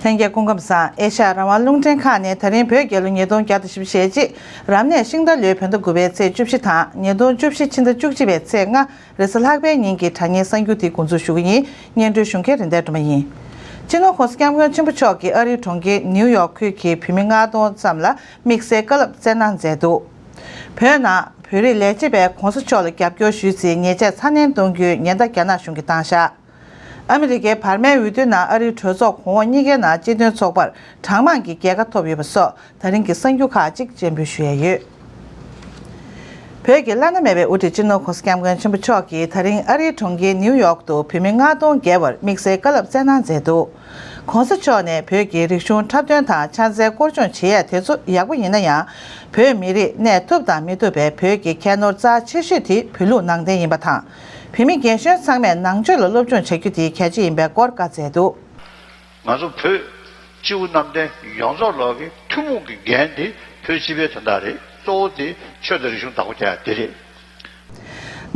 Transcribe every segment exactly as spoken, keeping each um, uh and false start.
ལྷན་རྒྱས་སྐུ་ཁམས་བཟང་། ཨེ་ཤ་ཡ་རང་དབང་རླུང་འཕྲིན་ཁང་ནས་ད་རིང་བོད་རྒྱལ་ལོ་ཉིས་སྟོང་བརྒྱ་དང་བཞི་བཅུ་ཞེ་གཅིག་རབ་གནས་ཤིང་རྟ་ལོའི་བོད་ཟླ་དགུ་པའི་ཚེས་བཅུ་བཞི་དང་ཉིས་སྟོང་བཅུ་བཞི་ཕྱི་ཟླ་བཅུ་གཅིག་པའི་ཚེས་ལྔ་རེས་གཟའ་ལྷག་པའི་ཉིན་གྱི་དྲ་བརྙན་གསར་འགྱུར་དེ་འགོ་འཛུགས་ཞུ་གི་ཡིན། སྙན་སྒྲོན་ཞུ་མཁན་རིན་ལྡན་སྒྲོལ་མ་ཡིན། སྤྱི་ནོར་༸གོང་ས་༸སྐྱབས་མགོན་ཆེན་པོ་མཆོག་གིས་ཨ་རིའི་གྲོང་ཁྱེར་ནིའུ་ཡོག་ཁུལ་གྱི་བོད་མི་ལྔ་སྟོང་ཙམ་ལ་དམིགས་བསལ་བཀའ་སློབ་སྩལ་གནང་མཛད་འདུག་བོད་ནང་བོད་རིགས་ལས་བྱེད་པས་༸གོང་ས་མཆོག་ལ་རྒྱབ་སྐྱོར་ཞུས་ཚེ་ཉེས་ཆད་ཚ་ནན་གཏོང་རྒྱུའི་ཉེན་བརྡ་རྒྱ་ནག་གཞུང་གིས་བཏང་བཞག་ཨ་མི་རི་ཀའི་བར་མའི་འོས་བསྡུ་ནང་ཨ་རིའི་གྲོས་ཚོགས་གོང་འོག་གཉིས་ཀའི་ནང་སྤྱི་མཐུན་ཚོགས་པར་གྲངས་མང་གི་རྒྱལ་ཁ་ཐོབ་ཡོད་པ་སོགས་ད་རིང་གི་གསར་འགྱུར་ཁག་ཅིག་སྤྱན་འབུལ་ཞུ་ཡས་ཡོད། བོད་ཀྱི་བླ་ན་མེད་པའི་དབུ་ཁྲིད་སྤྱི་ནོར་༸གོང་ས་༸སྐྱབས་མགོན་ཆེན་པོ་མཆོག་གིས་ད་རིང་ཨ་རིའི་གྲོང་ཁྱེར་ནིའུ་ཡོག་ཏུ་བོད་མི་ལྔ་སྟོང་བརྒལ་བར་དམིགས་བསལ་བཀའ་སློབ་སྩལ་གནང་མཛད་འདུག ༸གོང་ས་མཆོག་ནས་བོད་ཀྱི་རིག་གཞུང་འཁྲབ་སྟོན་དང་ཕྱག་འཚལ་སྐོར་སྦྱོང་བྱེད་ཡས་དེ་ཚོ་ཡག་པོ་ཡིན་ན་ཡང་། བོད་མི་རིགས་གནས་ཐུབ་དང་མི་ཐུབ་པའི་བོད་ཀྱི་ཁྱད་ནོར་རྩ་ཆེ་ཤོས་དེ་བོད་ལུགས་ནང་བསྟན་ཡིན་པ་དང་། བོད་མི་རྒན་གཞོན་ཚང་མས་ནང་ཆོས་ལ་སློབ་སྦྱོང་བྱ་རྒྱུ་དེ་གལ་ཆེ་ཡིན་པའི་སྐོར་བཀའ་སྩལ་འདུག་ང་ཚོ་བོད་སྤྱི་བོ་གནམ་བསྟན་ཡོངས་རྫོགས་ལོག་གི་ཐུན་མོང་གི་འགན་དེ་བོད་སྤྱི་པའི་དོན་དག་རེད། གཙོ་བོ་དེ་ཆོས་དང་རིག་གཞུང་བདག་པོ་རྒྱག་ཡ་དེ་རེད།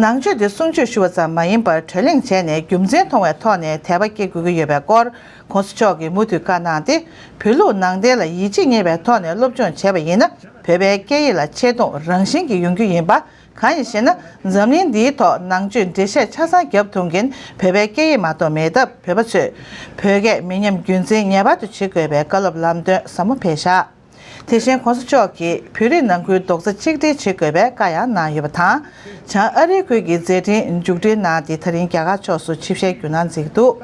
ནང་ཆོས་དེ་གསུང་ཆོས་ཞུ་བ་ཙམ་མ་ཡིན་པར་གྲོས་གླེང་བྱས་ནས་རྒྱུ་མཚན་མཐོང་བའི་ཐོག་ནས་དད་པ་སྐྱེ་དགོས་ཀྱི་ཡོད་པའི་སྐོར་༸གོང་ས་མཆོག་གིས་མུ་མཐུད་བཀའ་གནང་སྟེ། བོད་ལུགས་ནང་བསྟན་ལ་ཡིད་ཆེས་རྙེད་པའི་ཐོག་ནས་སློབ་སྦྱོང་བྱས་པ་ཡིན་ན་བོད་པའི་སྐད་ཡིག་ལ་ཆེ་མཐོང་རང་བཞིན་གྱིས་ཡོང་རྒྱུ་ཡིན་པ། གང་ཡིན་ཞེ་ན། འཛམ་གླིང་འདིའི་ཐོག་ནང་ཆོས་འགྲེལ་བཤད་ཆ་ཚང་བརྒྱབ་ཐུབ་མཁན་བོད་པའི་སྐད་ཡིག་མ་གཏོགས་མེད་སྟབས། བོད་པ་ཚོས་བོད་སྐད་མི་ཉམས་རྒྱུན་འཛིན་ངེས་པར་དུ་བྱེད་དགོས་པའི་བཀའ་སློབ་ལམ་སྟོན་ཟབ་མོ་ཕེབས་བཞག་དེ་བཞིན་༸གོང་ས་མཆོག་གིས་བོད་རིགས་ནང་ཁུལ་རྡོག་རྩ་གཅིག་སྒྲིལ་བྱེད་དགོས་པའི་བཀའ་ཡང་གནང་ཡོད་པ་དང་། བྱང་ཨ་རིའི་ཁུལ་གྱི་མཛད་འཕྲིན་མཇུག་སྒྲིལ་གནང་སྟེ་ད་རིང་རྒྱ་གར་ཕྱོགས་སུ་ཆིབས་ཞལ་བསྒྱུར་གནང་མཛད་ཀྱི་འདུག་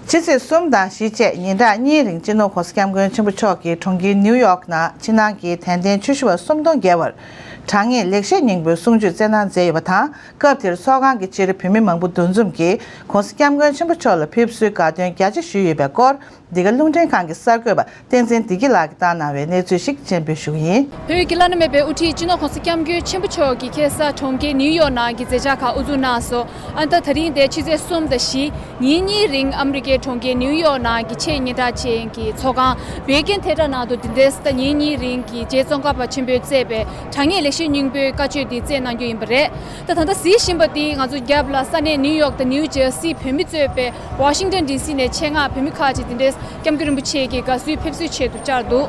ཕྱི་ཚེས་གསུམ་དང་བཞི་བཅས་ཉིན་གྲངས་གཉིས་རིང་སྤྱི་ནོར་༸གོང་ས་༸སྐྱབས་མགོན་ཆེན་པོ་མཆོག་གིས་གྲོང་ཁྱེར་ནིའུ་ཡོག་ནང་ཕྱི་ནང་གི་དད་ལྡན་ཆོས་ཞུ་བ་སུམ་སྟོང་བརྒལ་བར་དྲང་ངེས་ལེགས་བཤད་སྙིང་པོའི་གསུང་ཆོས་སྩལ་གནང་མཛད་ཡོད་པ་དང་། སྐབས་དེར་ཚོགས་ཁང་གི་ཕྱིར་བོད་མི་མང་པོ་འདུ་འཛོམས་ཀྱིས་༸གོང་ས་༸སྐྱབས་མགོན་ཆེན་པོ་མཆོག་ལ་ཕེབས་བསུའི་དགའ་སྟོན་རྒྱ་ཆེ་ཞུས་ཡོད་པའི་སྐོར། འདི་ག་རླུང་འཕྲིན་ཁང་གི་གསར་འགོད་པ་བསྟན་འཛིན་བདེ་སྐྱིད་ལགས་ཀྱིས་བཏང་གནང་བའི་གནས་ཚུལ་ཞིག་སྤྱན་འབུལ་ཞུ་གི་ཡིན། བོད་ཀྱི་བླ་ན་མེད་པའི་དབུ་ཁྲིད་སྤྱི་ནོར་༸གོང་ས་༸སྐྱབས་མགོན་ཆེན་པོ་མཆོག་གིས་ཁ་སང་གྲོང་ཁྱེར་ནིའུ་ཡོག་ནང་གི་མཛད་འཆར་ཁག་དབུ་འཛུགས་གནང་སོང་། ཨ་ནི་ད་ད་རིང་དེ་ཕྱི་ཚེས་གསུམ་དང་བཞི་ཉིན་གཉིས་རིང་ཨ་མི་རི་ཀའི་གྲོང་ཁྱེར་ནིའུ་ཡོག་ནང་གི་ཆེས་སྙན་གྲགས་ཅན་གྱི་ཚོགས་ཁང་བྷེ་ཀིན་ཐེ་ཏྲ་ནང་དུ་འདི་འདྲའི་ཟླ་ཉིན་གཉིས་རིང་གི་རྗེ་ཙོང་ཁ་པ་ཆེན་པོས་གཙོས་པའི་དྲང་ངེས་ལེགས་བཤད་སྙིང་པོའི་བཀའ་ཆོས་འདི་སྩལ་གནང་རྒྱུ་ཡིན་པ་རེད། ད་ད་ལྟ་གཟིགས་བཞིན་པ་འདི་ང་ཚོ་རྒྱབ་ལ་ས་གནས་ནིའུ་ཡོག་དང་ནིའུ་ཇར་སི་བོད་མི་གཙོས་པའི་ཝ་ཤིང་ཏོན་ཌི་སི་ནས་ཆེད་མངགས་བོད་མི་ཁག་ཅིག་འདི་འདྲའི་སྐྱབས་མགོན་རིན་པོ་ཆེ་གི་དགའ་བསུའི་ཕེབས་བསུའི་ཆེད་དུ་བཅར་འདུག་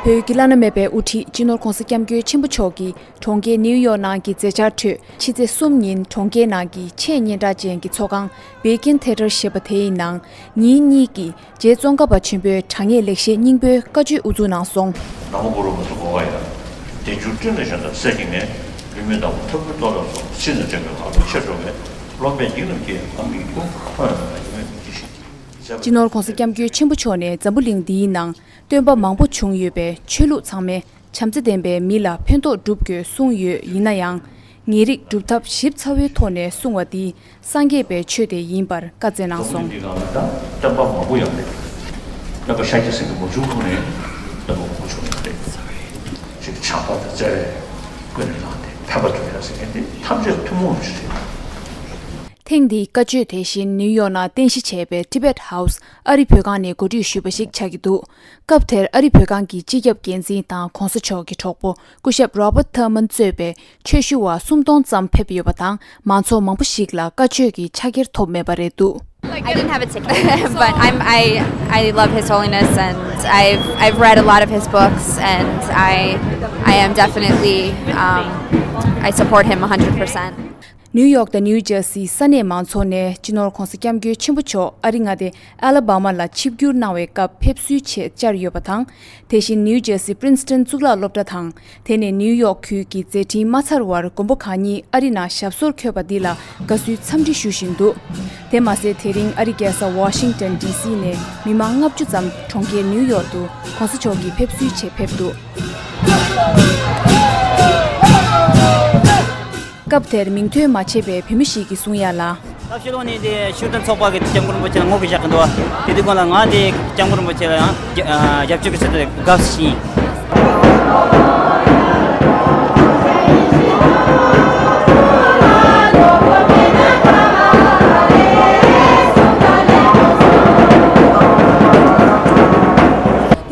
བོད་ཀྱི་བླ་ན་མེད་པའི་དབུ་ཁྲིད་སྤྱི་ནོར་༸གོང་ས་༸སྐྱབས་མགོན་ཆེན་པོ་མཆོག་གིས་གྲོང་ཁྱེར་ནིའུ་ཡོག་ནང་གི་མཛད་འཆར་ཁྲོད། ཕྱི་ཚེས་གསུམ་ཉིན་གྲོང་ཁྱེར་ནང་གི་ཆེས་སྙན་གྲགས་ཅན་གྱི་ཚོགས་ཁང་བྷེ་ཀིན་ཐེ་ཏྲ་ཞེས་པ་དེའི་ནང་ཉིན་གཉིས་ཀྱི་རྗེ་ཙོང་ཁ་པ་ཆེན་པོའི་དྲང་ངེས་ལེགས་བཤད་སྙིང་པོའི་བཀའ་ཆོས་དབུ་འཛུགས་གནང་སོང་། ན་མོ་གུ་རུ་མུ་ཏུ་གོ་ག་ཡ། དལ་འབྱོར་སྤྲིན་ལས་གཞན་དག་སད་ཀྱི་མེད། ལུས་མེད་བདག་པོ་ཐབས་ཀྱུ་ཏོ་ལ་སོགས་སྲིད་ན་འདྲེན་པའི་ཁ་དོག་ཆེར་འགྲོ་བས། རློམ་པས་འཇིགས་རྣམས་ཀྱིས་ཨ་མི་ཡི་ཁུངས་ཁོ་ཡང་ཡོད་མེད་མི་ཤེས། སྤྱི་ནོར་༸གོང་ས་༸སྐྱབས་མགོན་ཆེན་པོ་མཆོག་ནས་འཛམ་བུ་གླིང་འདིའི་ནང་སྟོན་པ་མང་པོ་བྱུང་ཡོད་པས་ཆོས་ལུགས་ཚང་མས་བྱམས་བརྩེ་ལྡན་པའི་མི་ལ་ཕན་ཐོགས་སྒྲུབ་དགོས་གསུངས་ཡོད། ཡིན་ན་ཡང་། ངེས་རིག་སྒྲུབ་ཐབས་ཞིབ་ཚགས་པོའི་ཐོག་ནས་གསུངས་པ་འདི་སངས་རྒྱས་པའི་ཆོས་དེ་ཡིན་པར་བཀའ་སྩལ་གནང་སོང་། འཛམ་བུ་གླིང་འདི་སྒང་ལ་ད་སྟོན་པ་མང་པོ་ཡོད་རེད། སྟོན་པ་ཤཱཀྱ་སེང་གེ་མ་བྱུང་གོང་ནས་སྟོན་པ་མང་པོ་བྱུང་ཡོད་རེད། ཅིག་བྱམས་པ་དང་བརྩེ་བས་ཀུན་ནས་བསླངས་ཏེ་ཕན་པ་སྒྲུབ་ཡ་ཟེར་མཁན་འདི་ཐམས་ཅད་ཐུན་མོང་མི་ཞིག་རེད། ཐེངས་འདིའི་བཀའ་ཆོས་དེ་བཞིན་ནིའུ་ཡོག་ནང་རྟེན་གཞི་བྱས་པའི་Tibet House ཨ་རི་བོད་ཁང་ནས་གོ་སྒྲིག་ཞུས་པ་ཞིག་ཆགས་ཀྱི་འདུག་སྐབས་དེར་ཨ་རི་བོད་ཁང་གི་སྤྱི་ཁྱབ་འགན་འཛིན་དང་གོང་ས་མཆོག་གི་གྲོགས་པོ་སྐུ་ཞབས་Robert Thurman གཙོས་པའི་ཆོས་ཞུ་བ་སུམ་སྟོང་ཙམ་ཕེབས་ཡོད་པ་དང་། མང་ཚོགས་མང་པོ་ཞིག་ལ་བཀའ་ཆོས་ཀྱི་ཕྱག་འཁྱེར་ཐོབ་མེད་པ་རེད་འདུག I didn't have a ticket, but I'm I I love His Holiness, and I've I've read a lot of his books, and I I am definitely um, I support him a hundred percent. ནིའུ་ཡོག་དང་ནིའུ་ཇར་སིའི་ས་གནས་མང་ཚོགས་ནས་སྤྱི་ནོར་༸གོང་ས་༸སྐྱབས་མགོན་ཆེན་པོ་མཆོག་ཨ་རི་མངའ་སྡེ་ཨ་ལ་བྷ་མ་ལ་ཆིབས་བསྒྱུར་གནང་བའི་སྐབས་ཕེབས་བསུའི་ཆེད་བཅར་ཡོད་པ་དང་། དེ་བཞིན་ནིའུ་ཇར་སི་Princeton གཙུག་ལག་སློབ་གྲྭ་དང་། དེ་ནས་ནིའུ་ཡོག་ཁུལ་གྱི་མཛད་འཕྲིན་མ་ཚར་བར་མགོན་པོ་གང་ཉིད་ཨ་རི་ནང་ཞབས་སོར་འཁོད་པ་འདི་ལ་དགའ་བསུའི་འཚམས་འདྲི་ཞུ་བཞིན་འདུག་དེ་མ་ཟད། དེ་རིང་ཨ་རི་རྒྱལ་ས་ཝ་ཤིང་ཏོན་ཌི་སི་ནས་མི་མང་ལྔ་བཅུ་ཙམ་གྲོང་ཁྱེར་ནིའུ་ཡོག་ཏུ་༸གོང་ས་མཆོག་གི་ཕེབས་བསུའི་ཆེད་ཕེབས་འདུག་སྐབས་དེར་མིང་ཐོན་མ་བྱས་པའི་བོད་མི་ཞིག་གིས་གསུང་ཡ་ལ། ད་ཕྱི་ལོགས་ནས་དེ་ཤིང་ཏོག་ཚོགས་པ་གི་སྐྱབས་མགོན་རིན་པོ་ཆེ་ལ་ངོ་རྒོལ་བཞག་གི་འདུག་དེ་དུས་སྒང་ལ་ང་དེ་སྐྱབས་མགོན་རིན་པོ་ཆེ་ལ་ཡང་རྒྱབ་སྐྱོར་གྱི་ཆེད་དུ་དགའ་བསུ་ཞུ་ཡིན།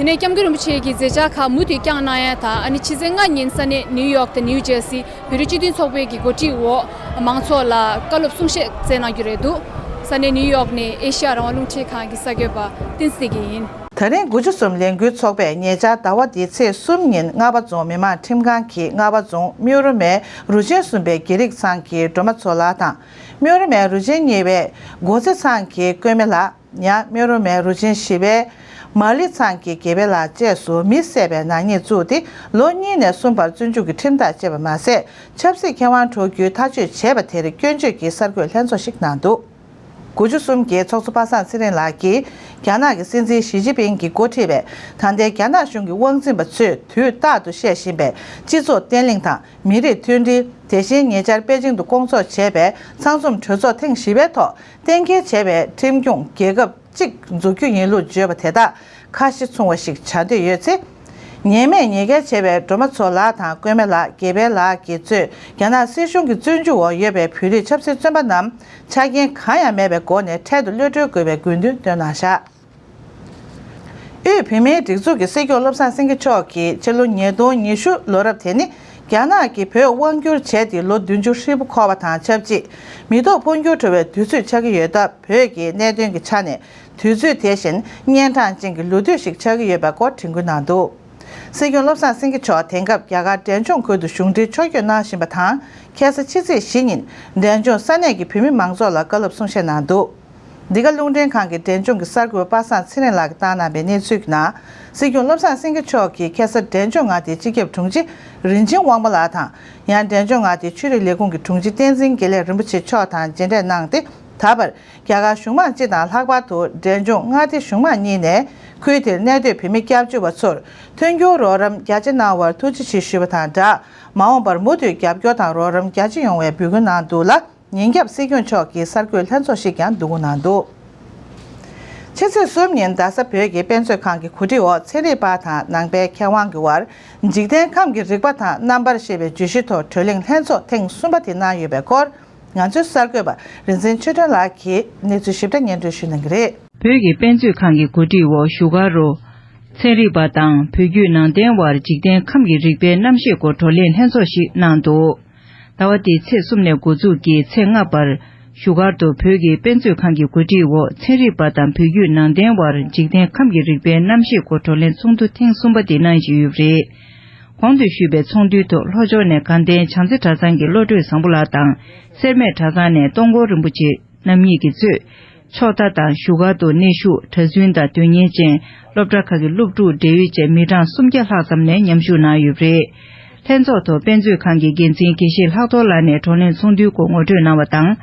ནས་སྐྱབས་མགོན་རིན་པོ་ཆེ་གི་མཛད་འཆར་ཁག་མུ་མཐུད་བསྐྱངས་གནང་ཡ་དང་། ཨ་ནི་ཕྱི་ཚེས་ལྔ་ཉིན་ས་གནས་ནིའུ་ཡོག་དང་ནིའུ་ཇར་སི་བོད་རིགས་སྤྱི་མཐུན་ཚོགས་པའི་གི་འགོ་ཁྲིད་འོག་མང་ཚོགས་ལ་བཀའ་སློབ་གསུང་བཤད་སྩལ་གནང་རྒྱུ་རེད་འདུག་ས་གནས་ནིའུ་ཡོག་ནས་ཨེ་ཤ་ཡ་རང་དབང་རླུང་འཕྲིན་ཁང་གི་གསར་འགོད་པ་བསྟན་འཛིན་བདེ་སྐྱིད་ཡིན། ད་རིང་དགུ་བཅུ་གསུམ་ལས་འགུལ་ཚོགས་པས་ཉེ་ཆར་ཟླ་བ་འདིའི་ཚེས་གསུམ་ཉིན་རྔ་པ་རྫོང་མི་དམངས་ཁྲིམས་ཁང་གིས་རྔ་པ་རྫོང་སྨྱོ་རུ་མའི་རུ་ཆེན་གསུམ་པའི་དགེ་རིགས་ཚང་གི་སྒྲོལ་མ་མཚོ་ལགས་དང་། སྨྱོ་རུ་མའི་རུ་ཆེན་གཉིས་པའི་སྒོ་རྩེ་ཚང་གི་ཀོས་མེ་ལགས། ཡང་སྨྱོ་རུ་མའི་རུ་ཆེན་བཞི་པའི་མ་ལི་ཚང་གི་དགེ་འཕེལ་ལགས་བཅས་སུ་མི་བསད་པའི་ནག་ཉེས་བཙུགས་ཏེ། ལོ་གཉིས་ནས་གསུམ་བར་བཙོན་འཇུག་གི་ཁྲིམས་ཐག་བཅད་པ་མ་ཟད། ཆབ་སྲིད་ཁེ་དབང་འཕྲོག་རྒྱུའི་ཐག་གཅོད་བྱས་པ་དེར་སྐྱོན་བརྗོད་ཀྱི་གསར་འགོད་ལྷན་ཚོགས་ཤིག་གནང་འདུག་དགུ་བཅུ་གསུམ་གྱི་ཚོགས་གཙོ་པ་སངས་ཚེ་རིང་ལགས་ཀྱིས། རྒྱ་ནག་གི་སྲིད་འཛིན་ཞི་ཅིན་ཕིང་གིས་འགོ་ཁྲིད་པའི་ད་ལྟའི་རྒྱ་ནག་གཞུང་གི་དབང་འཛིན་པ་ཚོས་དུས་རྟག་ཏུ་བཤད་བཞིན་པའི་སྤྱི་ཚོགས་བརྟན་ལྷིང་དང་མི་རིགས་མཐུན་སྒྲིལ། དེ་བཞིན་ཉེ་ཆར་པེ་ཅིང་དུ་སྐོང་ཚོགས་བྱས་པའི་ཚང་འཛོམས་གྲོས་ཚོགས་ཐེངས་བཞི་པའི་ཐོག་གཏན་འཁེལ་བྱས་པའི་ཁྲིམས་སྐྱོང་རྒྱལ་ཁབ་གཅིག་འཛུགས་རྒྱུ་ཡིན་ལུགས་བརྗོད་པ་དེ་དག་ཁ་ཞེ་མཚུངས་པ་ཞིག་བྱ་འདོད་ཡོད་ཚེ། ཉེས་མེད་ཉེས་འགེལ་བྱས་པའི་སྒྲོལ་མ་མཚོ་ལགས་དང་ཀོས་མེ་ལགས། དགེ་འཕེལ་ལགས་ཀྱིས་གཙོས་རྒྱ་ནག་སྲིད་གཞུང་གི་བཙོན་འཇུག་འོག་ཡོད་པའི་བོད་རིགས་ཆབ་སྲིད་བཙོན་པ་རྣམས་ཆ་རྐྱེན་གང་ཡང་མེད་པའི་སྒོ་ནས་འཕྲལ་དུ་གློད་གྲོལ་དགོས་པའི་དགོས་འདུན་བཏོན་གནང་བཞག་དབུས་བོད་མིའི་སྒྲིག་འཛུགས་ཀྱི་སྲིད་སྐྱོང་བློ་བཟང་སེང་གེ་མཆོག་གིས་ཕྱི་ལོ་ཉིས་སྟོང་ཉི་ཤུ་ལོ་རབས་དེ་ནི་རྒྱ་ནག་གིས་བོད་དབང་བསྒྱུར་བྱས་ཏེ་ལོ་བདུན་ཅུ་ཧྲིལ་པོ་འཁོར་བ་དང་ཆབས་ཅིག་མི་ཐོག་འཕོ་འགྱུར་འགྲོ་བའི་དུས་ཚོད་ཆགས་ཀྱི་ཡོད་སྟབས། བོད་ཀྱི་གནད་དོན་གྱི་ཆ་ནས་དུས་ཚོད་དེ་བཞིན་གཉན་འཕྲང་ཅན་གྱི་ལོ་དུས་ཤིག་ཆགས་ཀྱི་ཡོད་པའི་སྐོར་དྲན་སྐུལ་གནང་འདུག་སྲིད་སྐྱོང་བློ་བཟང་སེང་གེ་མཆོག་དེང་སྐབས་རྒྱ་གར་འབྲས་ལྗོངས་ཁུལ་དུ་གཞུང་འབྲེལ་ཕྱོགས་བསྐྱོད་གནང་བཞིན་པ་དང་། ཁ་སང་ཕྱི་ཚེས་བཞི་ཉིན་འབྲས་ལྗོངས་ས་གནས་ཀྱི་བོད་མི་མང་ཚོགས་ལ་བཀའ་སློབ་གསུང་བཤད་གནང་འདུག་འདི་ག་རླུང་འཕྲིན་ཁང་གི་འབྲས་ལྗོངས་ཀྱི་གསར་འགོད་པ་སངས་ཚེ་རིང་ལགས་ཀྱིས་བཏང་གནང་པའི་གནས་ཚུལ་གྱི་ནང་། སྲིད་སྐྱོང་བློ་བཟང་སེང་གེ་མཆོག་གིས་ཁ་སང་འབྲས་ལྗོངས་མངའ་སྡེའི་སྤྱི་ཁྱབ་དྲུང་ཆེ་རིན་ཆེན་དབང་པོ་ལགས་དང་། ཡང་འབྲས་ལྗོངས་མངའ་སྡེའི་ཆོས་རིག་ལས་ཁུངས་ཀྱི་དྲུང་ཆེ་བསྟན་འཛིན་དགེ་ལེགས་རིན་པོ་ཆེ་མཆོག་དང་མཇལ་འཕྲད་གནང་སྟེ། ད་བར་རྒྱ་གར་གཞུང་མང་སྤྱི་དང་ལྷག་པར་དུ་འབྲས་ལྗོངས་མངའ་སྡེ་གཞུང་མང་གཉིས་ནས་ཁུལ་དེར་གནས་སྡོད་བོད་མི་སྐྱབས་བཅོལ་བ་ཚོར་མཐུན་འགྱུར་རོགས་རམ་རྒྱ་ཆེ་གནང་བར་ཐུགས་རྗེ་ཆེ་ཞུས་པ་དང་སྦྲགས། མ་འོངས་པར་མུ་མཐུད་རྒྱབ་སྐྱོར་དང་རོགས་རམ་རྒྱ་ཆེ་ཡོང་བའི་འབོད་སྐུལ་གནང་འདུག་ལ། ཉིན་རྒྱབ་སྲིད་སྐྱོང་མཆོག་གིས་གསར་འགོད་ལྷན་ཚོགས་ཤིག་ཀྱང་བསྡུ་སྐོང་གནང་འདུག་ཕྱི་ཚེས་གསུམ་ཉིན་རྡ་ས་བོད་ཀྱི་དཔེ་མཛོད་ཁང་གི་གོ་སྒྲིག་འོག་ཚན་རིག་པ་དང་ནང་པའི་མཁས་དབང་གི་དབར་འཇིག་རྟེན་ཁམས་ཀྱི་རིག་པ་དང་རྣམ་པར་ཤེས་པའི་བརྗོད་གཞི་ཐོག་གྲོས་གླེང་ལྷན་ཚོགས་ཐེངས་གསུམ་པ་དེ་གནང་ཡོད་པའི་སྐོར། ང་ཚོའི་གསར་འགོད་པ་རིག་འཛིན་ཆོས་སྒྲོན་ལགས་ཀྱིས་གནས་ཚུལ་ཞིབ་ཕྲ་སྙན་སྒྲོན་ཞུ་གནང་གི་རེད། བོད་ཀྱི་དཔེ་མཛོད་ཁང་གི་གོ་སྒྲིག་འོག་བཞུགས་སྒར་རུ། ཚན་རིག་པ་དང་བོད་བརྒྱུད་ནང་བསྟན་དབར་འཇིག་རྟེན་ཁམས་ཀྱི་རིག་པའི་རྣམ་ཤེས་སྐོར་བགྲོ་གླེང་ལྷན་ཚོགས་ཤིག་གནང་འདུག་ཟླ་བ་འདིའི་ཚེས་གསུམ་ནས་འགོ་འཛུགས་ཀྱིས་ཚེས་ལྔ་བར་བཞུགས་སྒར་དུ་བོད་ཀྱི་དཔེ་མཛོད་ཁང་གི་གོ་སྒྲིག་འོག་ཚན་རིག་པ་དང་བོད་བརྒྱུད་ནང་བསྟན་དབར་འཇིག་རྟེན་ཁམས་ཀྱི་རིག་པའི་རྣམ་ཤེས་སྐོར་བགྲོ་གླེང་ཚོགས་འདུ་ཐེངས་གསུམ་པ་དེ་གནང་བཞིན་ཡོད་པ་རེད། གོང་དུ་ཞུས་པའི་ཚོགས་འདུའི་ཐོག་ལྷོ་ཕྱོགས་ནས་དགའ་ལྡན་བྱང་རྩེ་གྲྭ་ཚང་གི་བློ་གྲོས་བཟང་པོ་ལགས་དང་། སེར་སྨད་གྲྭ་ཚང་ནས་སྟོང་འཁོར་རིན་པོ་ཆེ་རྣམ་གཉིས་ཀྱིས་གཙོས། ཕྱོགས་མཐའ་དང་བཞུགས་སྒར་དུ་གནས་བཞུགས་གྲྭ་བཙུན་དང་དོན་གཉེར་ཅན་སློབ་གྲྭ་ཁག་གི་སློབ་ཕྲུག་འབྲེལ་ཡོད་བཅས་མི་གྲངས་སུམ་བརྒྱ་ལྷག་ཙམ་ནས་མཉམ་ཞུགས་གནང་ཡོད་པ་རེད། ལྷན་ཚོགས་ཐོག་དཔེ་མཛོད་ཁང་གི་འགན་འཛིན་དགེ་བཤེས་ལྷག་རྡོར་ལགས་ནས་བགྲོ་གླེང་ཚོགས་འདུའི་སྐོར་ངོ་སྤྲོད་གནང་བ་དང་།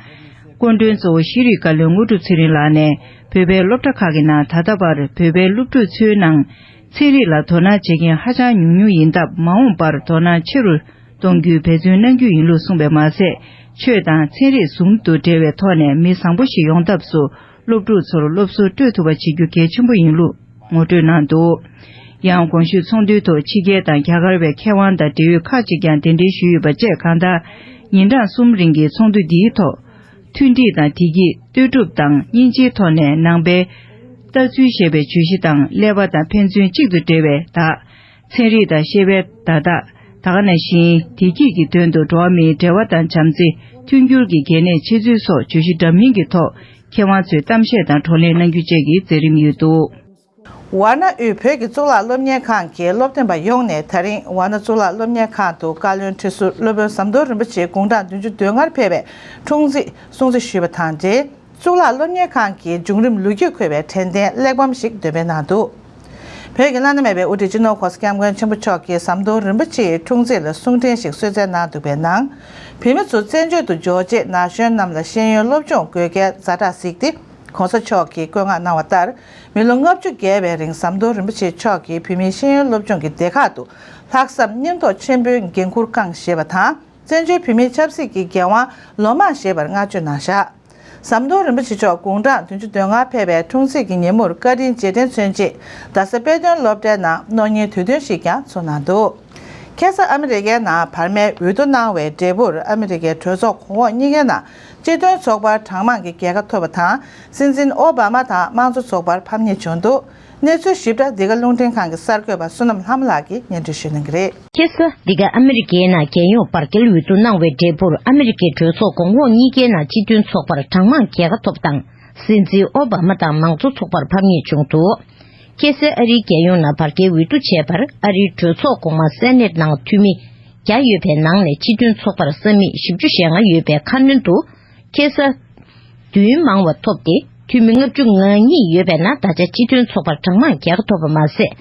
སྐུ་མགྲོན་གཙོ་བོ་ཤེས་རིག་བཀའ་བློན་དངོས་གྲུབ་ཚེ་རིང་ལགས་ནས་བོད་པའི་སློབ་གྲྭ་ཁག་གི་ནང་ད་ལྟ་བར་བོད་པའི་སློབ་ཕྲུག་ཚོའི་ནང་། ཚན་རིག་ལ་དོ་སྣང་བྱེད་མཁན་ཧ་ཅང་ཉུང་ཉུང་ཡིན་སྟབས། མ་འོངས་པར་དོ་སྣང་ཆེ་རུ་གཏོང་རྒྱུའི་འབད་བརྩོན་གནང་རྒྱུ་ཡིན་ལུགས་གསུངས་པ་མ་ཟད། ཆོས་དང་ཚན་རིག་ཟུང་དུ་འབྲེལ་བའི་ཐོག་ནས་མི་བཟང་པོ་ཞིག་ཡོང་ཐབས་སུ་སློབ་ཕྲུག་ཚོར་སློབ་གསོ་སྤྲོད་ཐུབ་པ་བྱེད་རྒྱུ་གལ་ཆེན་པོ་ཡིན་ལུགས་ངོ་སྤྲོད་གནང་འདུག་ཡང་གོང་ཞུས་ཚོགས་འདུའི་ཐོག་ཕྱི་རྒྱལ་དང་རྒྱ་གར་བའི་མཁས་དབང་དང་འབྲེལ་ཡོད་ཁག་ཅིག་ཀྱང་གདན་འདྲེན་ཞུས་ཡོད་པ་བཅས། གང་ལྟར་ཉིན་གྲངས་གསུམ་རིང་གི་ཚོགས་འདུ་འདིའི་ཐོག་མཐུན་སྒྲིལ་དང་བདེ་སྐྱིད། ལྟོས་གྲུབ་དང་སྙིང་རྗེའི་ཐོག་ནས་ནང་པའི་ལྟ་ཚུལ་ཞེས་པའི་བརྗོད་གཞི་དང་། ཀླད་པ་དང་ཕན་ཚུན་གཅིག་ཏུ་འབྲེལ་བའི་བདག་ཚན་རིག་དང་ཤེས་པའི་བརྡ་རྟགས། ད་ག་ནང་བཞིན་བདེ་སྐྱིད་ཀྱི་དོན་དུ་འགྲོ་བ་མིའི་འབྲེལ་བ་དང་བྱམས་བརྩེ། མཐུན་འགྱུར་གྱི་གལ་གནད་ཆེ་ཚུལ་སོགས་བརྗོད་གཞི་འདྲ་མིན་གྱི་ཐོག་མཁས་དབང་ཚོས་གཏམ་བཤད་དང་བགྲོ་གླེང་གནང་རྒྱུ་བཅས་ཀྱི་མཛད་རིམ་ཡོད་འདུག་ཝཱ་ཎ་དབུས་བོད་ཀྱི་གཙུག་ལག་སློབ་གཉེར་ཁང་གི་སློབ་སྟོན་པ་ཡོངས་ནས་ད་རིང་ཝཱ་ཎ་གཙུག་ལག་སློབ་གཉེར་ཁང་དུ་བཀའ་བློན་ཁྲི་ཟུར་སློབ་དཔོན་ཟམ་གདོང་རིན་པོ་ཆེ་དགུང་གྲངས་བདུན་ཅུ་དོན་ལྔར་ཕེབས་པའི་འཁྲུངས་རྩིས་སྲུང་བརྩི་ཞུས་པ་དང་འབྲེལ། གཙུག་ལག་སློབ་གཉེར་ཁང་གི་བྱུང་རིམ་ལོ་རྒྱུས་འཁོད་པའི་དྲན་རྟེན་གླེགས་བམ་ཞིག་འདོན་སྤེལ་གནང་འདུག་བོད་ཀྱི་བླ་ན་མེད་པའི་དབུ་ཁྲིད་སྤྱི་ནོར་༸གོང་ས་༸སྐྱབས་མགོན་ཆེན་པོ་མཆོག་གིས་ཟམ་གདོང་རིན་པོ་ཆེའི་འཁྲུངས་རྩིས་ལ་གསུང་འཕྲིན་ཞིག་གསོལ་སྩལ་གནང་འདུག་པའི་ནང་། བོད་མི་ཚོ་བཙན་བྱོལ་དུ་འབྱོར་རྗེས་ན་གཞོན་རྣམས་ལ་ཤེས་ཡོན་སློབ་སྦྱོང་དགོས་གལ་ཛ་དྲག་གཟིགས་ཏེ། ༸གོང་ས་མཆོག་གིས་བཀོད་མངགས་གནང་བ་ལྟར། མི་ལོ་ལྔ་བཅུ་བརྒལ་བའི་རིང་ཟམ་གདོང་རིན་པོ་ཆེ་མཆོག་གིས་བོད་མིའི་ཤེས་ཡོན་སློབ་སྦྱོང་གི་སྡེ་ཁག་ཏུ་ལྷག་བསམ་སྙིང་སྟོབས་ཆེན་པོས་འགན་འཁུར་བསྐྱངས་ཞེས་པ་དང་། བཙན་བྱོལ་བོད་མིའི་ཆབ་སྲིད་ཀྱི་འགན་དབང་ལོ་མང་བཞེས་པར་བསྔགས་བརྗོད་གནང་བཞག་ཟམ་གདོང་རིན་པོ་ཆེ་མཆོག་དགུང་གྲངས་བདུན་ཅུ་དོན་ལྔ་ཕེབས་པའི་འཁྲུངས་ཚེས་ཀྱི་ཉིན་མོར་བཀའ་དྲིན་རྗེས་དྲན་མཚོན་ཆེད་རྡ་ས་དཔེ་སྟོན་སློབ་གྲྭའི་ནང་གནོད་སྙིང་དུས་སྟོན་ཞིག་ཀྱང་ཚོགས་གནང་འདུག་ཁ་སང་ཨ་མི་རི་ཀའི་ནང་བར་མའི་འོས་བསྡུ་གནང་བའི་འབྲས་བུར་ཨ་མི་རི་ཀའི་གྲོས་ཚོགས་གོང་འོག་གཉིས་ཀའི་ནང་སྤྱི་མཐུན་ཚོགས་པར་གྲངས་མང་གི་རྒྱལ་ཁ་ཐོབ་པ་དང་། སྲིད་འཛིན་ཨོ་བྷ་མ་དང་དམངས་གཙོ་ཚོགས་པར་ཕམ་ཉེས་བྱུང་འདུག་གནས་ཚུལ་ཞིབ་ཕྲ་འདི་ག་རླུང་འཕྲིན་ཁང་གི་གསར་འགོད་པ་བསོད་ནམས་ལྷ་མོ་ལགས་ཀྱིས་སྙན་སྒྲོན་ཞུ་གནང་གི་རེད། ཁ་སང་འདི་ག་ཨ་མི་རི་ཀའི་ནང་རྒྱལ་ཡོངས་བར་བརྒལ་འོས་བསྡུ་གནང་བའི་འབྲས་བུར། ཨ་མི་རི་ཀའི་གྲོས་ཚོགས་གོང་འོག་གཉིས་ཀའི་ནང་སྤྱི་མཐུན་ཚོགས་པར་གྲངས་མང་རྒྱལ་ཁ་ཐོབ་དང་། སྲིད་འཛིན་ཨོ་བྷ་མ་དང་མང་གཙོ་ཚོགས་པར་ཕམ་ཉེས་བྱུང་འདུག་ཁ་སང་ཨ་རིའི་རྒྱལ་ཡོངས་ནང་བར་བརྒལ་འོས་བསྡུ་བྱས་པར། ཨ་རིའི་གྲོས་ཚོགས་གོང་མ་སེ་ནེ་ཊི་ནང་འཐུས་མི་བརྒྱ་ཡོད་པའི་ནང་ནས་སྤྱི་མཐུན་ཚོགས་པར་ས་མིག་བཞི་བཅུ་ཞེ་ལྔ་ཡོད་པའི་ཁ་སྣོན་དུ། ཁ་སང་འདུན་མང་བ་ཐོབ་སྟེ། འཐུས་མི་ལྔ་བཅུ་ང་གཉིས་ཡོད་པའི་ནང་ད་ཆ་སྤྱི་མཐུན་ཚོགས་པར་གྲངས་མང་རྒྱལ་ཁ་ཐོབ་པ་མ་ཟད།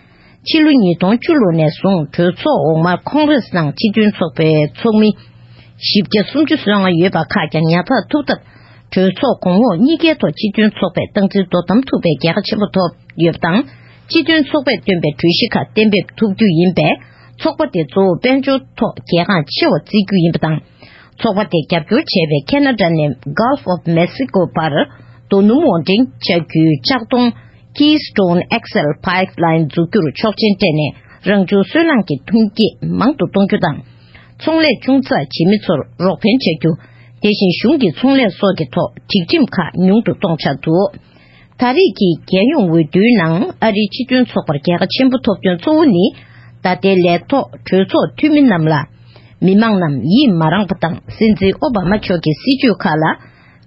ཕྱི་ལོ་ཉིས་སྟོང་བཅུ་ལོ་ནས་བཟུང་གྲོས་ཚོགས་འོག་མར་ཁོང་རེས་ནང་སྤྱི་མཐུན་ཚོགས་པའི་ཚོགས་མི་བཞི་བརྒྱ་སུམ་ཅུ་སོ་ལྔ་ཡོད་པ་ཁག་ཀྱང་ཉར་ཚགས་ཐུབ་སྟབས། གྲོས་ཚོགས་གོང་འོག་གཉིས་ཀའི་ཐོག་སྤྱི་མཐུན་ཚོགས་པས་སྟངས་འཛིན་དོ་དམ་ཐུབ་པའི་རྒྱལ་ཁ་ཆེན་པོ་ཐོབ་ཡོད་པ་དང་། སྤྱི་མཐུན་ཚོགས་པས་བཏོན་པའི་གྲོས་གཞི་ཁག་གཏན་འབེབས་ཐུབ་རྒྱུ་ཡིན་པས། ཚོགས་པ་དེ་གཙོ་བོ་དཔལ་འབྱོར་ཐོག་རྒྱལ་ཁ་ཆེ་བ་བརྩི་རྒྱུ་ཡིན་པ་དང་། ཚོགས་པ་དེ་རྒྱབ་སྐྱོར་བྱས་པའི་ཁེ་ན་ཌ་ནས་Gulf of Mexico བར་རྡོ་སྣུམ་དབོར་འདྲེན་བྱ་རྒྱུའི་ལྕགས་མདོང་Keystone X L Pipeline འཛུགས་རྒྱུར་ཆོག་མཆན་སྤྲད་ནས། རང་བྱུང་སོལ་རླངས་ཀྱི་ཐོན་སྐྱེད་མང་དུ་གཏོང་རྒྱུ་དང་། ཚོང་ལས་ཆུང་ཙག་བྱེད་མི་ཚོར་རོགས་ཕན་བྱ་རྒྱུ། དེ་བཞིན་གཞུང་གི་ཚོང་ལས་སོགས་ཀྱི་ཐོག་སྒྲིག་ཁྲིམས་ཁག་ཉུང་དུ་གཏོང་འཆར་འདུག་ད་རེས་ཀྱི་རྒྱལ་ཡོངས་འོས་བསྡུའི་ནང་ཨ་རིའི་སྤྱི་མཐུན་ཚོགས་པར་རྒྱལ་ཁ་ཆེན་པོ་ཐོབ་དོན་གཙོ་བོ་ནི། ད་ལྟའི་ལས་ཐོག་གྲོས་ཚོགས་འཐུས་མི་རྣམས་ལ། མི་མང་རྣམས་ཡིད་མ་རངས་པ་དང་། སྲིད་འཛིན་ཨོ་བྷ་མ་མཆོག་གི་སྲིད་ཇུས་ཁག་ལ།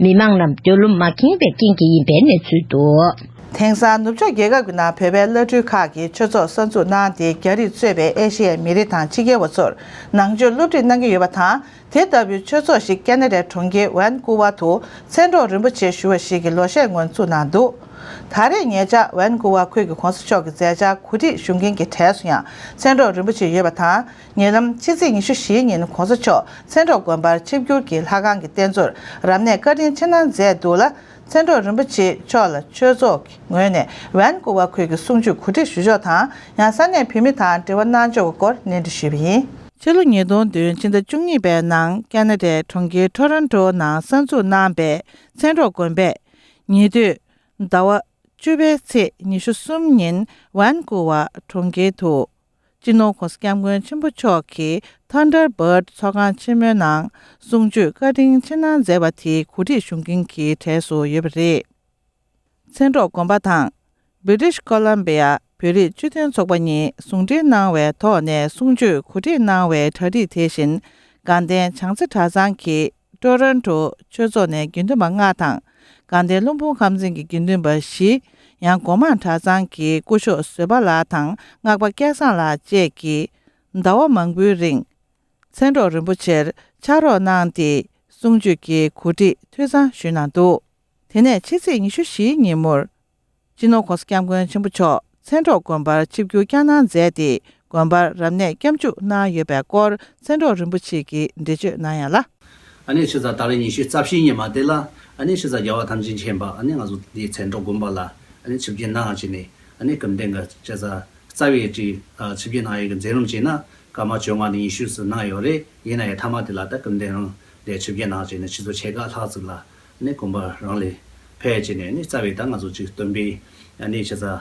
མི་མང་རྣམས་འདོད་བློ་མ་ཁེངས་པའི་རྐྱེན་གྱིས་ཡིན་པའི་གནས་ཚུལ་འདུག་དེང་སང་ནུབ་ཕྱོགས་རྒྱལ་ཁབ་ཀྱི་ནང་བོད་པའི་བླ་སྤྲུལ་ཁག་གིས་ཆོས་ཚོགས་གསར་འཛུགས་གནང་སྟེ། རྒྱ་རིགས་གཙོས་པའི་ཨེ་ཤེ་ཡའི་མི་རིགས་དང་ཕྱི་རྒྱལ་བ་ཚོར་ནང་ཆོས་སློབ་ཁྲིད་གནང་གི་ཡོད་པ་དང་། དེ་ལྟ་བུའི་ཆོས་ཚོགས་ཤིག་ཁེ་ན་ཌའི་གྲོང་ཁྱེར་ཝན་ཀུ་ཝར་དུ་མཚན་སྒྲོག་རིན་པོ་ཆེ་ཞུ་བ་ཞིག་གི་ལོ་ཤས་སྔོན་བཙུགས་གནང་འདུག་ད་རེས་ཉེ་ཆར་ཝན་ཀུ་ཝར་ཁུལ་གྱི་གོང་ས་མཆོག་གི་མཛད་འཆར་གོ་སྒྲིག་ཞུ་མཁན་གྱི་གྲས་སུ་ཡང་མཚན་སྒྲོག་རིན་པོ་ཆེ་ཡོད་པ་དང་། ཉེ་ལམ་ཕྱི་ཚེས་ཉི་ཤུ་བཞིའི་ཉིན་གོང་ས་མཆོག་མཚན་སྒྲོག་དགོན་པར་ཆིབས་བསྒྱུར་གྱིས་ལྷ་ཁང་གི་རྟེན་གཙོར་རབ་གནས་བཀའ་དྲིན་ཆེ་གནང་མཛད་འདུག་ལ། མཚན་སྒྲོག་རིན་པོ་ཆེ་མཆོག་ལ་ཆོས་ཚོགས་ཀྱི་ངོས་ནས་ཝན་ཀུ་ཝར་ཁུལ་གྱི་གསུང་ཆོས་གོ་སྒྲིག་ཞུ་ཕྱོགས་དང་། ཡང་ས་གནས་བོད་མི་དང་འབྲེལ་བ་གནང་ཕྱོགས་ཀྱི་སྐོར་གནས་འདྲི་ཞུས་པ་ཡིན། ཕྱི་ལོ་ཉིས་སྟོང་བདུན་ཕྱི་ཟླ་བཅུ་གཉིས་པའི་ནང་ཁེ་ན་ཌའི་གྲོང་ཁྱེར་ཊོ་རོན་ཊོ་ནང་གསར་འཛུགས་གནང་པའི་མཚན་སྒྲོག་དགོན་པས། ཉེ་དུས་ཟླ་བ་བཅུ་པའི་ཚེས་ཉི་ཤུ་གསུམ་ཉིན་ཝན་ཀུ་ཝར་གྲོང་ཁྱེར་དུ། སྤྱི་ནོར་༸གོང་ས་༸སྐྱབས་མགོན་ཆེན་པོ་མཆོག་གིས་Thunderbird ཚོགས་ཁང་ཆེན་མོའི་ནང་གསུང་ཆོས་བཀའ་དྲིན་ཆེ་གནང་མཛད་པ་དེའི་གོ་སྒྲིག་ཞུ་མཁན་གྱི་གྲས་སུ་ཡོད་པ་རེད། མཚན་སྒྲོག་དགོན་པ་དང་། British Columbia བོད་རིགས་སྤྱི་མཐུན་ཚོགས་པ་གཉིས་ཟུང་འབྲེལ་གནང་བའི་ཐོག་ནས་གསུང་ཆོས་གོ་སྒྲིག་གནང་བའི་གྲ་སྒྲིག་དེ་བཞིན། དགའ་ལྡན་བྱང་རྩེ་གྲྭ་ཚང་གི་ཊོ་རོན་ཊོ་ཆོས་ཚོགས་ནས་དགེ་འདུན་པ་ལྔ་དང་། དགའ་ལྡན་ཀློང་སྤུངས་ཁམས་ཚན་གྱི་དགེ་འདུན་པ་བཞི། ཡང་སྒོ་མང་གྲྭ་ཚང་གི་སྐུ་ཞབས་བཟོད་པ་ལགས་དང་སྔགས་པ་སྐལ་བཟང་ལགས་བཅས་ཀྱིས་ཟླ་བ་མང་པོའི་རིང་མཚན་སྒྲོག་རིན་པོ་ཆེར་ཕྱག་རོགས་གནང་སྟེ། གསུང་ཆོས་ཀྱི་གོ་སྒྲིག་འཐུས་ཚང་ཞུས་གནང་འདུག་དེ་ནས་ཕྱི་ཚེས་ཉི་ཤུ་བཞིའི་ཉིན་མོར། སྤྱི་ནོར་༸གོང་ས་༸སྐྱབས་མགོན་ཆེན་པོ་མཆོག་མཚན་སྒྲོག་དགོན་པར་ཆིབས་བསྒྱུར་བསྐྱངས་གནང་མཛད་དེ། དགོན་པར་རབ་གནས་སྐྱབས་འཇུག་གནང་ཡོད་པའི་སྐོར་མཚན་སྒྲོག་རིན་པོ་ཆེ་གིས་འགྲེལ་བརྗོད་གནང་ཡ་ལ། ཨ་ནི་ཕྱི་ཟླ་ད་རེས་ཉི་ཤུ་རྩ་བཞིའི་ཉི་མ་དེ་ལ། ཨ་ནི་ཕྱི་ཟླ་རྒྱལ་བ་ཐམས་ཅད་མཁྱེན་པ་ཨ་ནི་ང་ཚོ་འདིའི་མཚན་སྒྲོག་དགོན་པ་ལ་ཨ་ནི་ཆིབས་བསྒྱུར་གནང་བྱས་ནས། ཨ་ནི་སྐུ་མདུན་གྱི་ཕྱི་ཟླ་རྩ་བའི་གྲས་ཆིབས་བསྒྱུར་གནང་ཡས་ཀྱི་མཛད་རིམ་བྱས་ན། སྐར་མ་བཅོ་ལྔ་ནས་ཉི་ཤུ་ཙམ་གནང་ཡོད་རེད། ཡིན་ན་ཡང་མཐའ་མ་དེ་ལ་ད་སྐུ་མདུན་རང་དེ་ཆིབས་བསྒྱུར་གནང་བྱས་ནས་ཆུ་ཚོད་ཕྱེད་ཀ་ལྷག་ཙམ་ལ་ནི་དགོན་པ་རང་ལ་ཕེབས་བྱས་ནས་ནི་རྩ་བའི་ད་ང་ཚོ་གཅིག་སྟོན་པའི་ཨ་ནི་ཕྱི་ཟླ་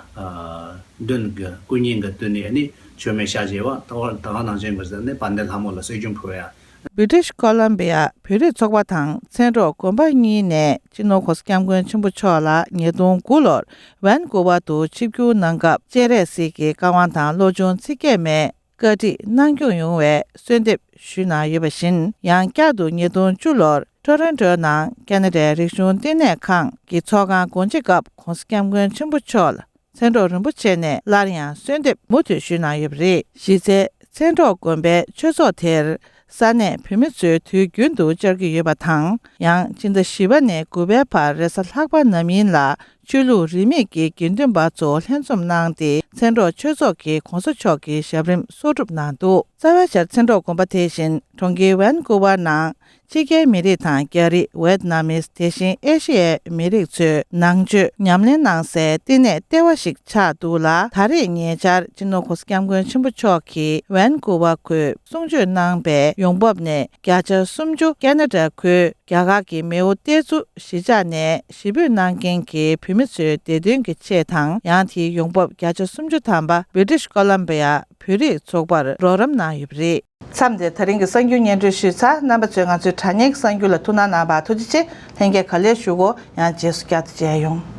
བདུན་གྱི་སྐུ་བརྙན་གྱི་སྟེང་ནས་ནི་མཆོད་མེ་ཕྱག་བཞེས་པ། ད་བར་ད་ག་ནང་བཞིན་གྱི་ནི་དཔལ་ལྡན་ལྷ་མོ་ལ་གསོལ་རྒྱུན་ཕུལ་བ་ཡ། British Columbia བོད་རིགས་ཚོགས་པ་དང་མཚན་སྒྲོག་དགོན་པ་གཉིས་ནས་སྤྱི་ནོར་༸གོང་ས་༸སྐྱབས་མགོན་ཆེན་པོ་མཆོག་ལ་ཉིས་སྟོང་དགུ་ལོར་ཝན་ཀུ་ཝར་དུ་ཆིབས་བསྒྱུར་གནང་སྐབས་སྤྱན་རས་གཟིགས་ཀྱི་བཀའ་དབང་དང་བློ་སྦྱོང་ཚིག་བརྒྱད་མའི་བཀའ་ཁྲིད་གནང་སྐྱོང་ཡོང་བའི་གསོལ་འདེབས་ཞུས་གནང་ཡོད་པ་བཞིན། ཡང་བསྐྱར་དུ་ཉིས་སྟོང་བཅུ་ལོར་ཊོ་རོན་ཊོའི་ནང་ཁེ་ན་ཌའི་རིག་གཞུང་བསྟི་གནས་ཁང་གི་ཚོགས་ཁང་སྒོ་འབྱེད་སྐབས་༸གོང་ས་༸སྐྱབས་མགོན་ཆེན་པོ་མཆོག་ལ་མཚན་སྒྲོག་རིན་པོ་ཆེ་ནས་སླར་ཡང་གསོལ་འདེབས་མུ་མཐུད་ཞུས་གནང་ཡོད་པ་རེད། གཞི་རྩའི་མཚན་སྒྲོག་དགོན་པའི་ཆོས་ཚོགས་དེར་ས་གནས་བོད་མི་ཚོས་དུས་རྒྱུན་དུ་བཅར་གྱི་ཡོད་པ་དང་། ཡང་ཕྱི་ཟླ་བཞི་པ་ནས་དགུ་པའི་བར་རེས་གཟའ་ལྷག་པ་ནམ་ཡིན་ལ། ཆོས་ལུགས་རིས་མེད་ཀྱི་དགེ་འདུན་པ་ཚོ་ལྷན་འཛོམས་གནང་སྟེ། མཚན་སྒྲོག་ཆོས་ཚོགས་ཀྱིས་༸གོང་ས་མཆོག་གི་ཞབས་རིམ་གསོག་སྒྲུབ་གནང་འདུག་རྩ་བའི་ཆར་མཚན་སྒྲོག་དགོན་པ་དེ་བཞིན་གྲོང་ཁྱེར་ཝན་ཀུ་ཝར་ནང་ཕྱི་རྒྱལ་མི་རིགས་དང་། རྒྱ་རིགས། ཝེད་ནམ་མིས། དེ་བཞིན་ཨེ་ཤི་ཡའི་མི་རིགས་ཚོས་ནང་ཆོས་ཉམས་ལེན་གནང་སའི་བསྟི་གནས་ལྟེ་བ་ཞིག་ཆགས་འདུག་ལ། ད་རེས་ཉེ་ཆར་སྤྱི་ནོར་༸གོང་ས་༸སྐྱབས་མགོན་ཆེན་པོ་མཆོག་གིས་ཝན་ཀུ་ཝར་ཁུལ་གསུང་ཆོས་གནང་པའི་ཡོང་འབབ་ནས་བརྒྱ་ཆ་སུམ་ཅུ་ཁེ་ན་ཌ་ཁུལ་རྒྱ་གར་གྱི་མེའོ་ཏེ་ཙུ་གཞིས་ཆགས་ནས་གཞིས་སྤོས་གནང་མཁན་གྱི་བོད་མི་ཚོའི་བདེ་དོན་གྱི་ཆེད་དང་། ཡང་དེའི་ཡོང་འབབ་བརྒྱ་ཆ་སུམ་ཅུ་ཐམ་པ་British Columbia བོད་རིགས་ཚོགས་པར་རོགས་རམ་གནང་ཡོད་པ་རེད། མཚམས་འདིར་ད་རིང་གི་གསར་འགྱུར་སྙན་སྒྲོན་ཞུས་ཚར། རྣམ་པ་ཚོས་ང་ཚོའི་དྲ་བརྙན་གྱི་གསར་འགྱུར་ལ་ཐུགས་སྣང་གནང་བར་ཐུགས་རྗེ་ཆེ། ལྷན་རྒྱས་ག་ལེར་བཞུགས་གོ། ཡང་རྗེས་སུ་བསྐྱར་དུ་མཇལ་ཡོང་།